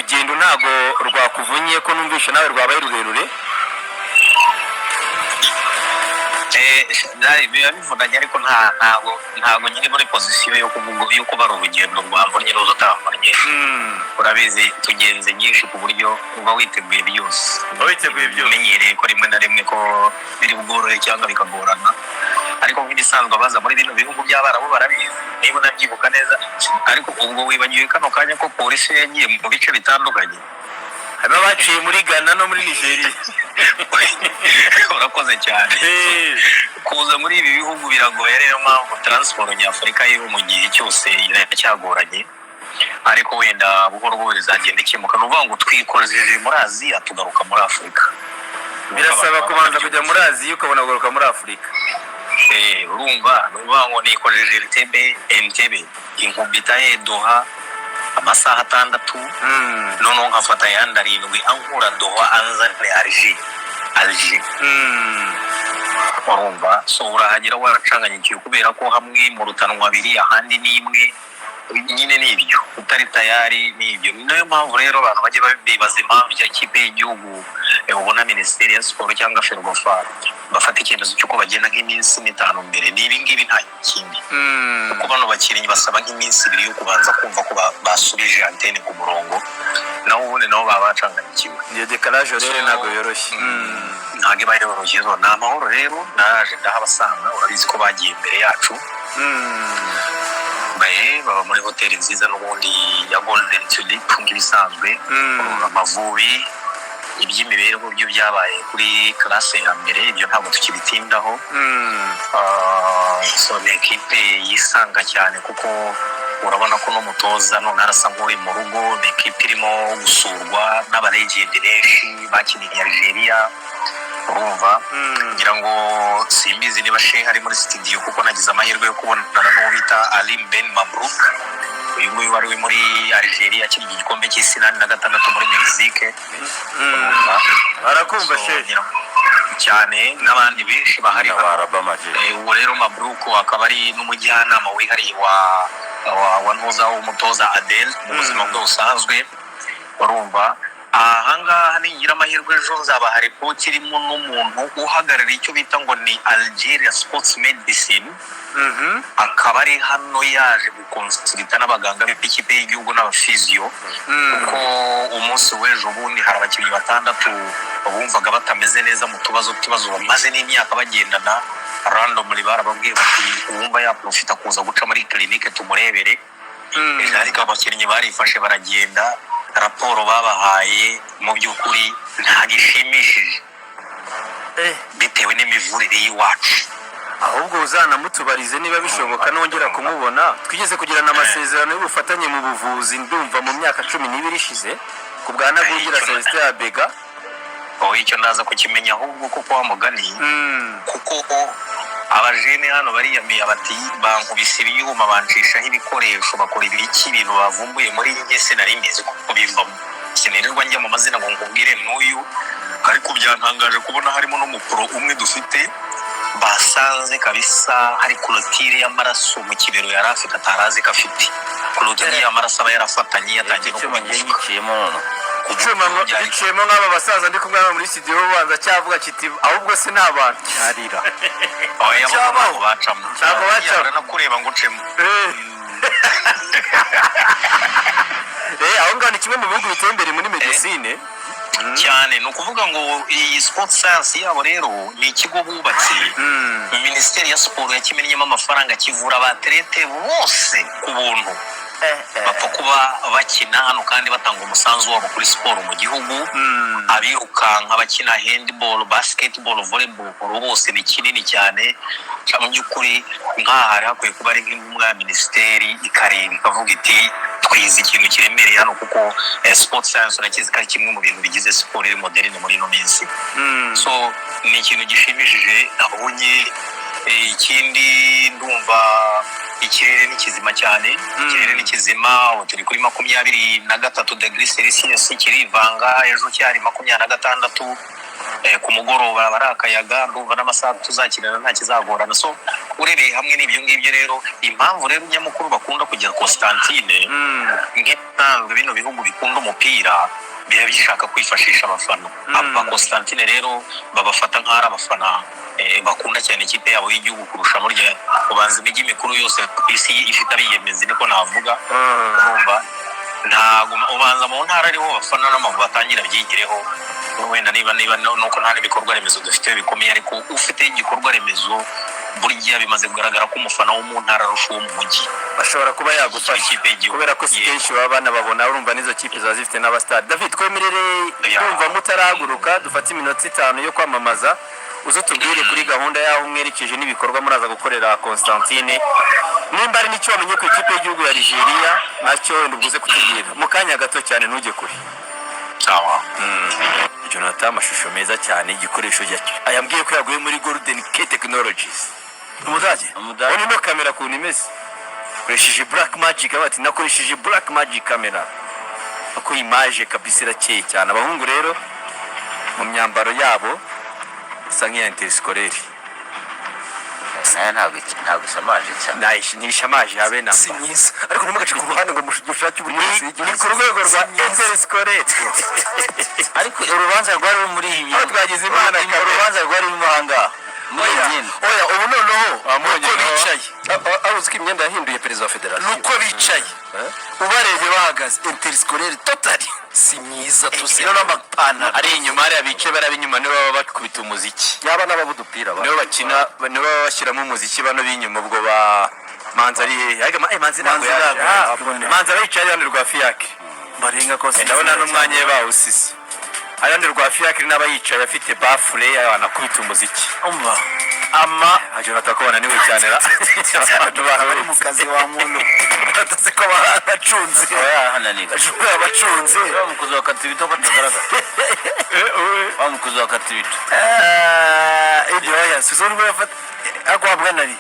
Urugendo ntabwo rwakuvunye, ko numvishe nawe rwabaye rurerure? Biba bivunanye, ariko ntabwo nyiri muri position yo kuvuga yo kubara urugendo rwamvunnye n'urutamvunnye. Urabizi, tugenze nyinshi ku buryo uba witeguye byose. Uba witeguye byose. Umenyereye ko rimwe na rimwe ko biri bworohe cyangwa bikagorana, ariko nk'ibisanzwe abaza muri bino bihugu by'Abarabu barabizi, niba unabyibuka neza. Ariko ubwo wibagiwe kano kanya ko polisi yagiye mu bice bitandukanye. Harimo abaciye muri Ghana no muri Nigeria. Urakoze cyane. Kuza muri ibi bihugu biragoye, ariyo mpamvu transport nyafurika yo mu gihe cyose iracyagoranye, ariko wenda buhoro buhoro izagenda ikemuka. Ni ukuvuga ngo twikojeje muri Aziya, tugaruka muri Afurika. Birasaba kubanza kujya muri Aziya, ukabona kugaruka muri Afurika. Urumva, ni ukuvuga ngo nikojeje Entebbe, inkubita ye Doha amasaha 6, noneho nkafata ayandi 7 ankura Doha anzane Alger. Urumva, so urahagera waracanganyikiwe, kubera ko hamwe mu rutanwa abiri, ahandi ni imwe nyine. Ni ibyo utari tayari, ni ibyo. Ni nayo mpamvu rero abantu bajya bibaza impamvu icya kipe y'igihugu, ubona Minisiteri ya Siporo cyangwa FERWAFA bafata icyemezo cy'uko bagenda nk'iminsi 5 mbere. Ni ibi ngibi, nta kindi, kuko bano bakinnyi basaba nk'iminsi 2 yo kubanza kumva ko basubije antene ku murongo, naho ubundi nabo baba bacanganyikiwe. Iyo décalage rero ntabwo yoroshye. Ntabwo iba yoroshye. Zo ni amahoro rero, naraje ndahabasanga. Urabizi ko bagiye imbere yacu. Baba muri hoteli nziza n'ubundi ya Golden Tulip nk'ibisanzwe. Amavubi, iby'imibereho byo byabaye kuri classe ya mbere, ibyo ntabwo tukibitindaho. So ni ekipe yisanga cyane, kuko urabona ko n'umutoza none arasa nk'uri mu rugo. Ni ekipe irimo gusurwa n'aba legend benshi bakiniye Algeria. Urumva, ngira ngo simbizi niba Shehe ari muri studio, kuko nagize amahirwe yo kubonana n'uwo bita Alim Ben Mabruk. Uyu nguyu wari uri muri Algeria akina igikombe cy'isi 86 muri Mexique. Urumva? Arakumva. So, Shehe. ngira cyane n'abandi benshi bahari hano. Barabamaje. Uwo rero Mabruk akaba ari n'umujyanama wihariye wa ntuza w'umutoza Adel mu buzima bwe busanzwe. Urumva, ahangaha ningira amahirwe ejo nzabaha ripoti irimo n'umuntu uhagarariye icyo bita ngo ni Algeria Sports Medicine, akaba ari hano yaje gukonsulita n'abaganga b'ikipe y'igihugu n'aba physio, kuko umunsi w'ejo bundi hari abakinnyi batandatu bumvaga batameze neza mu tubazo bamaze n'imyaka bagendana. Randomly barababwiye bati: "Uwumva yaprofita kuza guca muri clinique tumurebere." Ariko abakinnyi barifashe baragenda. Raporo babahaye mu by'ukuri ntabwo ishimishije, bitewe n'imivurire y'iwacu. Ahubwo uzanamutubarize niba bishoboka nongera kumubona. Twigeze kugirana amasezerano y'ubufatanye mu buvuzi, ndumva mu myaka 12 ishize, ku bwa Ntagungira Celestin Abega. Wowe icyo ndaza kukimenya ahubwo, kuko wa mugani, kuko abajene hano bariyamiye bati: "Bankubise ibyuma, bancishaho ibikoresho, bakora ibiki, ibintu bavumbuye muri njye sinari mbizi kuko bivamo." Sinirirwa njya mu mazina ngo nkubwire n'uyu, ariko byantangaje kubona harimo n'umu pro umwe dufite basanze kabisa hari clôture y'amaraso mu kibero yari afite, atarazi ko afite clôture y'amaraso, aba yarafatanye, yatangiye no Icyuma ngiye kuba ngiciyemo none. Icyuma giciyemo nk'aba basaza ndi kumwe hano muri studio, banza cyavuga kiti: "Ahubwo se ni abantu?" Cyarira. Oya, bo Cyabaho. ntabwo bacamo. Ntabwo bacamo. Baranakureba ngo ucemo. Aho ngaho ni kimwe mu bihugu biteye imbere muri medicine. Cyane. Ni ukuvuga ngo iyi sport science yabo rero ni ikigo bubatse, Minisiteri ya Siporo yakimennyemo amafaranga, kivura aba athlète bose ku buntu, bapfa kuba bakina hano kandi batanga umusanzu wabo kuri siporo mu gihugu. Abirukanka, bakina handball, basketball, volleyball, bose ni kinini cyane. Mu by'ukuri nk'aha hari hakwiye kuba ari nk'intumwa ya minisiteri, ikareba ikavuga iti: "Twize ikintu kiremereye hano," kuko sport science urakizi ko ari kimwe mu bintu bigize siporo iri moderne muri ino minsi. So ni ikintu gishimishije nabonye. Ikindi ndumva ikirere ni kizima cyane. Ikirere ni kizima. Ubu turi kuri 23 degree Celsius, kirivanga. Ejo cyari 26. Ku mugoroba aba ari akayaga, ndumva n'amasaha tuzakinana nta kizagorana. So urebeye hamwe n'ibyo ngibyo rero, impamvu rero nyamukuru bakunda kujya Constantine, nk'ibisanzwe bino bihugu bikunda umupira biba bishaka kwifashisha abafana. Aba Constantine rero babafata nk'aho ari abafana bakunda cyane ikipe yabo y'igihugu kurusha burya ubanza imijyi mikuru yose ku isi ifite abiyemezi, niko navuga. Urumva ntago ubanza mu ntara ariho bafana n'amavubi batangira byigireho wenda niba nuko nta n'ibikorwa remezo dufite bikomeye, ariko ufite igikorwa remezo burya bimaze kugaragara ko umufana wo mu ntara arusha uwo mu mujyi Ashobora kuba yagufasha ikipe y'igihugu. kubera ko si kenshi baba banababona. Urumva n'izo kipe ziba zifite n'abasitari. David, twemerere, ndumva mutarahaguruka, dufate iminota 5 yo kwamamaza, uze tubwire kuri gahunda y'aho mwerekeje n'ibikorwa muraza gukorera Constantine. Nimba ari n'icyo wamenye ku ikipe y'igihugu ya Algeria, nacyo wenda ubuze kutubwira mu kanya gato cyane, ntujye kure. Sawa. Jonathan, amashusho meza cyane, igikoresho ayambwiye ko yaguye muri Golden K Technologies. Umudage. Umudage. Ubona ino kamera ukuntu imeze, koresheje Black Magic, bati nakoresheje Black Magic camera, ako image kabisa irakeye cyane. Abahungu rero mu myambaro yabo isa nk'iya interscolaire. Nayo ntabwo isamaje cyane. Ntishamaje habe na Si myiza, ariko ntimugace ku ruhande ngo mushake uburyo. Ni ku rwego rwa interscolaire. Ariko urubanza rwari ruri muri iyi Aho twagize Imana kamera. Urubanza rwari rurimo ahangaha muri iyi myenda. Oya, ubu noneho Wamubonye nuko nawe? bicaye. Aho uzi ko imyenda yahinduye perezida wa federasiyo. Nuko bicaye, ubarebye bahagaze, interscolaire totally si myiza tuzi n'amapantaro. Ari inyuma hariya bicaye, bari ab'inyuma nibo baba bakubita umuziki. Yaba n'ababudupira ba Nibo bakina, nibo baba bashyiramo umuziki. Bano b'inyuma ubwo ba Manzi ari hehe? Ariko Manzi ntabwo Manzi yaje. ntabwo yaje. Manzi aba yicaye iruhande rwa Fiacre. Barenga ko. Ndabona n'umwanya we bawusize iruhande rwa Fiacre, n'aba yicaye afite bafure, anakubita umuziki. Umva ama Jonathan ko bananiwe cyane ra. Abantu bari mu kazi wa muntu batase ko baracunze. Hananira. Bashobora abacunze. Wa mukozi wa katibito ko atagaragara, wa mukozi wa katibito. Ibyo oya sizo nubwo yafata agwabwa nari.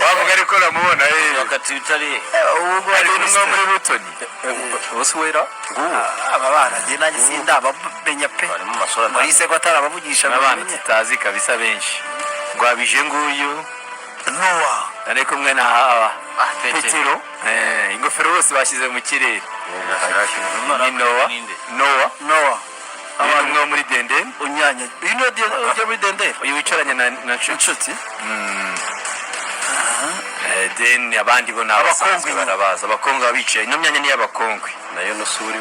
Wavuga ariko uramubona. Wa katibito ari he? Ubu Ari n'umwe muri Rutoni. Bose wera nguwo. Aba bana njye nanjye sindabamenya pe. Barimo amasura. Muri se ko atarabavugisha. N'abantu tutazi kabisa benshi. Ngwabije nguyu. Nowa. Ari kumwe na Hawa. Ah, Petero. Petero. Ingofero bose bashyize mu kirere. Ni Nowa. Nowa. Nowa. Uyu ni umwe wo muri Dendeni. Unyanya uyu ni ujya muri Denderi. Uyu wicaranye na Nshuti. Inshuti. Then abandi bo ni abasanzwe. Abakongwe nyine. Barabaza abakongwe baba bicaye ino myanya ni iy'abakongwe. Nayo nusuri.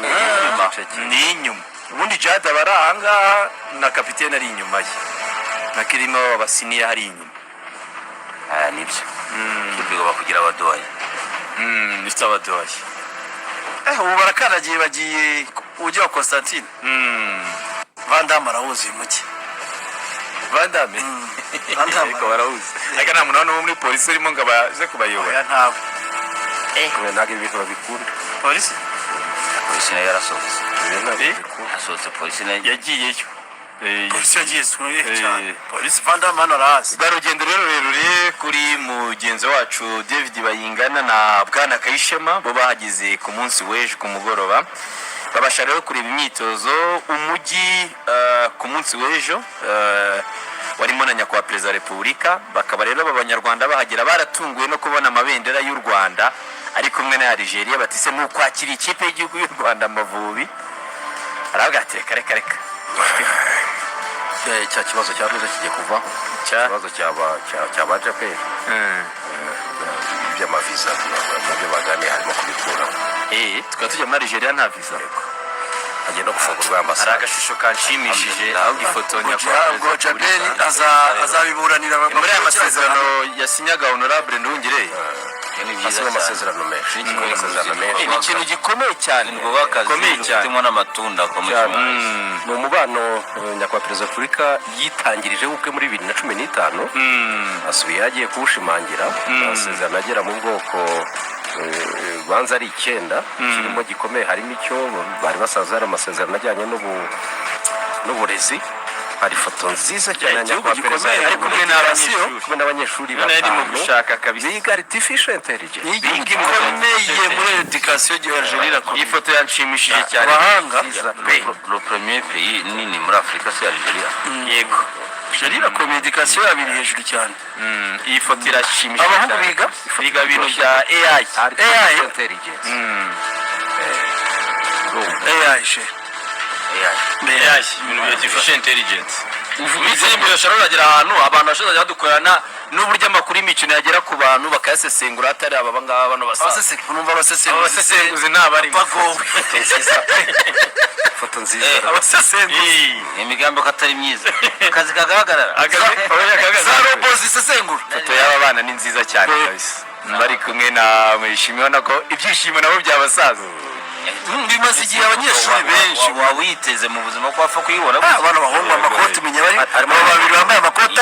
Ni inyuma. Ubundi Jade aba ari ahangaha na kapitene ari inyuma ye na Kirima w'abasiniya ari inyuma. Aya nibyo, kipe igomba kugira abaduwayi. Ifite abaduwayi. Ubu barakaragiye, bagiye ujya wa Constantine. Vandame arawuzuye umujyi. Vandame. Van Damme. Ariko barawuzi, ariko nta muntu hano wo muri polisi urimo ngo abaze kubayobora. Oya, ntawe. Ntabwo ibi bintu babikunda. Polisi. Polisi nayo yarasohotse. Ibi ntabwo babikunda. Yasohotse polisi nayo. Yagiyeyo. Polisi yagiye suye cyane. Eh. Polisi, Vandame hano arahazi. Rwa rugendo rero rurerure kuri mugenzi wacu David Bayingana na bwana Kayishema, bo bahageze ku munsi w'ejo ku mugoroba, babasha rero kureba imyitozo, umujyi ku munsi w'ejo warimo na nyakubahwa perezida wa repubulika. Bakaba rero aba banyarwanda bahagera baratunguwe no kubona amabendera y'u Rwanda ari kumwe na Algeria, bati se ni ukwakira ikipe y'igihugu y'u Rwanda Amavubi? Aravuga ati reka reka reka. Cya kibazo cya ruza kigiye kuvaho. Ikibazo cyaba japeri by'amaviza nabyo baganiye, harimo kubikuraho. Tukaba tujya muri Algeria nta visa. Hagiye no gufungurwa Hari ambasade. agashusho kanshimishije ahubwo, ifoto nyakubahwa Ubwo perezida wa Jaberi repubulika. azabiburanira. Muri aya masezerano yasinyaga honorable Nduhungirehe. Ibyo ni byiza Hasiba cyane. amasezerano menshi, amasezerano menshi. Ni ikintu gikomeye cyane, Rwubaka gikomeye cyane. rufitemo n'amatunda akomeje. Cyane. Ni umubano nyakubahwa perezida wa repubulika yitangirije ubukwe muri 2015, asubiye yagiye kuwushimangira. Amasezerano agera mu bwoko banza ari icyenda, kirimo gikomeye harimo icyo bari basanzwe hari amasezerano ajyanye n'uburezi. Hari ifoto nziza cyane ya Igihugu nyakubahwa perezida gikomeye. Ari kumwe n'abanyeshuri. kumwe n'abanyeshuri None yarimo batanu gushaka kabisa. biga artificial intelligence. Ni igihugu gikomeye muri éducation. Algeria Iyi irakomeye. foto yanshimishije cyane. Abahanga. Nziza pe. Le premier pays nini muri Afurika c'est Algeria. Yego. Algeria irakomeye, éducation yabo iri hejuru cyane. Iyi foto irashimishije Abahungu cyane. biga? Biga ibintu bya AI. Artificial intelligence. Urumva. AI she. AI, ibintu bya artificial intelligence. Iminsi iri imbere bashobora kuzagera ahantu abantu bashobora kuzajya badukorana n'uburyo amakuru y'imikino yagera ku bantu bakayasesengura, atari aba ngaba bano basaza. Numva abasesenguzi. Abasesenguzi ni abarimo. Bagowe. Ifoto nziza, ifoto nziza. Abasesenguzi. Imigambi ko atari myiza, akazi kagahagarara. Za robo zisesengura. Ifoto y'aba bana ni nziza cyane kabisa, bari kumwe na Muyishimiye, ubona ko ibyishimo nabo byabasaza. Bimaze igihe abanyeshuri benshi Waba witeze mu buzima ko wapfa kuyibona. Ah, abana bahungu amakoti menya bari Harimo abo babiri bambaye amakoti.